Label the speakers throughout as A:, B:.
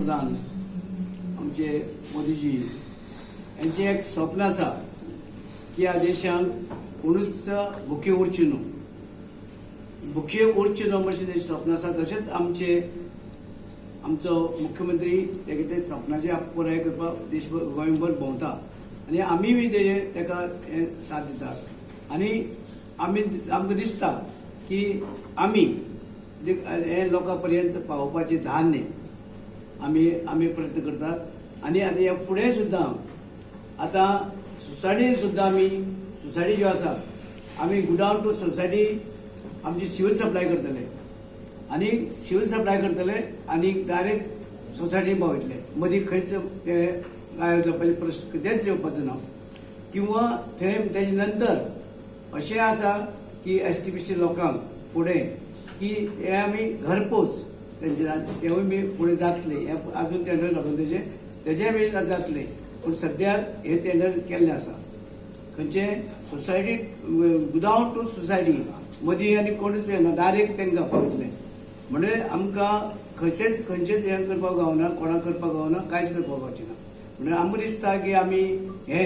A: पंतप्रधान आमचे मोदीजी यांचें एक स्वप्न आसा की ह्या देशांत कोणूच भुके उरची न्हू, भुके उरचे न्हू अशें तेजें स्वप्न आसा. तशेंच आमचे आमचो मुख्यमंत्री तेगे ते सपनाचे पुराय करपाक देशभर, गोंयभर भोंवता आनी आमी बी तेजे तेका हें साथ दितात. आनी आमी आमकां दिसता की आमी हें लोकां पर्यंत पावोवपाचें धान्य आमी आमी प्रयत्न करतात. आनी आतां ह्या फुडें सुद्दां आतां सोसायटी सुद्दां, आमी सोसायटी ज्यो आसा, आमी गुडावन टू सोसायटी आमची सिवील सप्लाय करतले आनी सिवील सप्लाय करतले आनी डायरेक्ट सोसायटीन पावयतले. मदीं खंयच ते गायब जावपाचे प्रश्न कितेंच येवपाचो ना. किंवा थंय तेजे नंतर अशें आसा की एसटी बिस्टी लोकांक फुडें की हे आमी घरपोच तेंचे, तेवूय बी फुडें जातले. हे अजून टेंडर घालून तेजे तेजे बी जातले, पूण सद्या हे टेंडर केल्ले आसा खंयचे सोसायटी, गुदांव टू सोसायटी. मदीं आनी कोणूच येना, डायरेक्ट तांकां पावतले. म्हणजे आमकां खंयचेच खंयचेच हें करपाक गावना, कोणाक करपाक गावना, कांयच करपाक गावचें ना. म्हणजे आमकां दिसता की आमी हे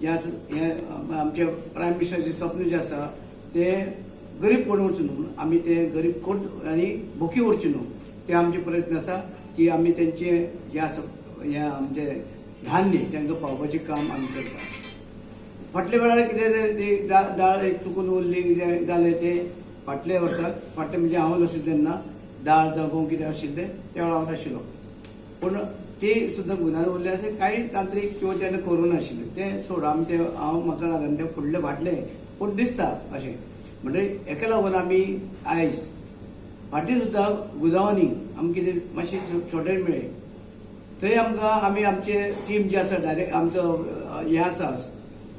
A: जें आसा, हें आमच्या प्रायम मिनिस्टराचें स्वप्न जें आसा, तें गरीब कोण उरचो न्हू म्हणून आमी ते गरीब कोण आनी भुकी उरचे न्हू, ते आमचे प्रयत्न आसा की आमी तेंचे जे आसा हें आमचें धान्य तांकां पावोवपाचें काम आमी करता. फाटल्या वेळार कितें जालें, ती दाळ एक चुकून उरली, कितें जालें तें फाटल्या वर्साक, फाटलें म्हणजे हांव नाशिल्लें तेन्ना, दाळ जावं कितें आशिल्लें त्या वेळार हांव नाशिल्लो, पूण ती सुद्दां गुदांवान उरले अशें कांय तांत्रीक किंवा तेन्ना करूं नाशिल्लें. तें सोड, आमी तें हांव म्हाका लागना तें फुडलें फाटलें, पूण दिसता अशें. म्हणजे हेका लागून आमी आयज फाटीं सुद्दां गुदांवांनी आमकां कितें मातशें शॉर्टेज मेळ्ळें, थंय आमकां आमी आमचे टीम जे आसा, डायरेक्ट आमचो हें आसा,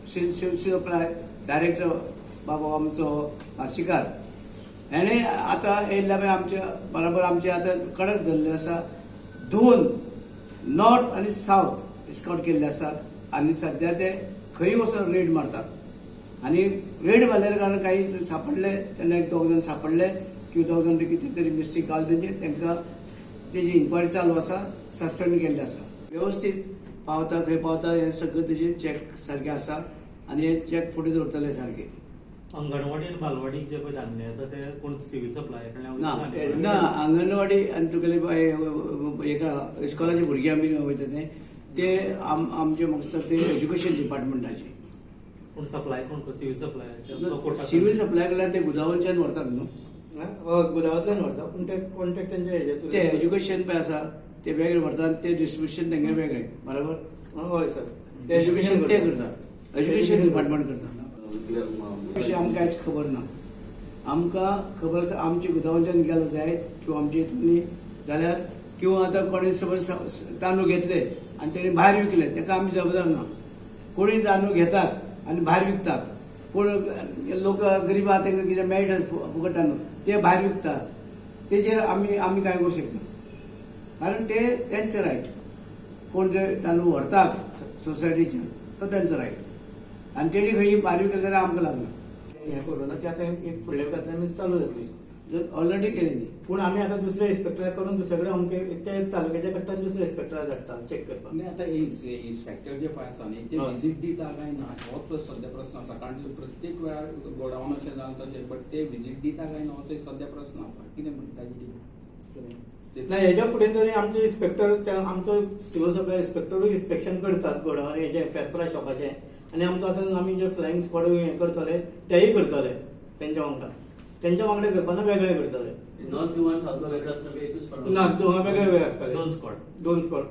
A: सिवील सप्लाय डायरेक्टर बाबा आमचो पार्शिकार हेणे आतां येयल्ल्या पळय आमच्या बरोबर, आमचे आतां कडक धरले आसा. दोन नॉर्थ आनी सावथ स्कॉट केल्ले आसात आनी सद्या ते खंय वचून रेड मारतात. आनी रेड मारल्या कारण काही सापडले तेन्ना एक दोग जाण सापडले किंवा दोग जाण कितें तरी मिस्टेक घाल तेंचे, तांकां तेजी इन्क्वायरी चालू आसा, सस्पेंड केल्ले आसा. व्यवस्थीत पावता, खंय पावता, हें सगळें तेजें चॅक सारकें आसा आनी हे चॅक फुडें दवरतले सारकें.
B: अंगणवाडी आनी बालवाडीक जे पळय धान्य येता, ते कोण सिवील सप्लाय कडल्यान
A: ना.
B: वयता?
A: ना, अंगणवाडी आनी तुगेले एका इस्कॉलाचे भुरगे आमी वयता ते ते आमचे म्हाका दिसता ते एज्युकेशन डिपार्टमेंटाचे.
B: पूण सप्लाय कोण, सिवील सप्लायाचे?
A: सिव्हिल सप्लाय कडल्यान ते गुदावांच्यान व्हरतात न्हू?
C: हय, गुदावांतल्यान व्हरता, पूण ते कॉन्टॅक्ट तेंचे हेजेतून.
A: ते एज्युकेशन पळय आसा, ते वेगळे व्हरतात आनी ते डिस्ट्रिब्युशन तेंगे वेगळे, बरोबर?
C: हय सर.
A: डिस्ट्रिब्युशन ते करतात, एज्युकेशन डिपार्टमेंट करता. अशें आमकां कांयच खबर ना. आमकां खबर आसा, आमच्या गुदावांच्यान गेलो जायत किंवा आमच्या हितून जाल्यार, किंवा आतां कोणी समज तांदूळ घेतले आनी तेणी भायर विकले, ताका आमी जबाबदार ना. कोणी तांदूळ घेतात आनी भायर विकतात, कोण लोक गरीब आहा, तांकां कितें मेळटा फुकट तांदूळ, ते भायर विकतात, तेजेर आमी आमी कांय करूं शकना, कारण ते तेंचे रायट. कोण ते तांदूळ व्हरतात सोसायटीच्यान, तो तेंचो रायट आनी तेणी खंय भायर विकले जाल्यार आमकां लागना.
C: हें करूं ना, ते आतां एक फुडल्या वखातल्यान चालू जातली.
A: ऑलरेडी केली ती.
C: पूण आमी आतां दुसऱ्या इन्स्पेक्टराक करून दुसरे कडेन अमके ते तालुक्याच्या कडल्यान दुसऱ्या इन्स्पेक्टराक धाडटा चॅक करपाक.
D: नाही, आता इन्स्पेक्टर जे पळय आसा न्ही, ते विजीट दिता काय ना हो सध्या प्रश्न आसा, कारण प्रत्येक वेळार गोडावन अशें जालें तशें, बट ते विजीट दिता काय ना असो एक सध्या प्रश्न आसा. कितें म्हणटा ताजेर कितें?
C: ना, हेज्या फुडें तरी आमचे इन्स्पेक्टर, आमचो सिव्हिल सप्लाय इन्स्पेक्टरूय इन्स्पेक्शन करतात गोडावन हेजें, फेर्प्रा शॉपाचें. आनी आमचो आतां आमी जे फ्लायंग स्क्वॉड हें करतले, तेय करतले तेंच्या वांगडा. तेंच्या वांगडा करपाना, वेगळे करतले.
E: नॉर्थ गोवा आनी साऊथ गोवा वेगळे आसता काय एकूच?
C: ना, दोन वेगळे वेगळे आसतले.
B: दोन स्क्वॉड.
C: दोन स्क्वॉड.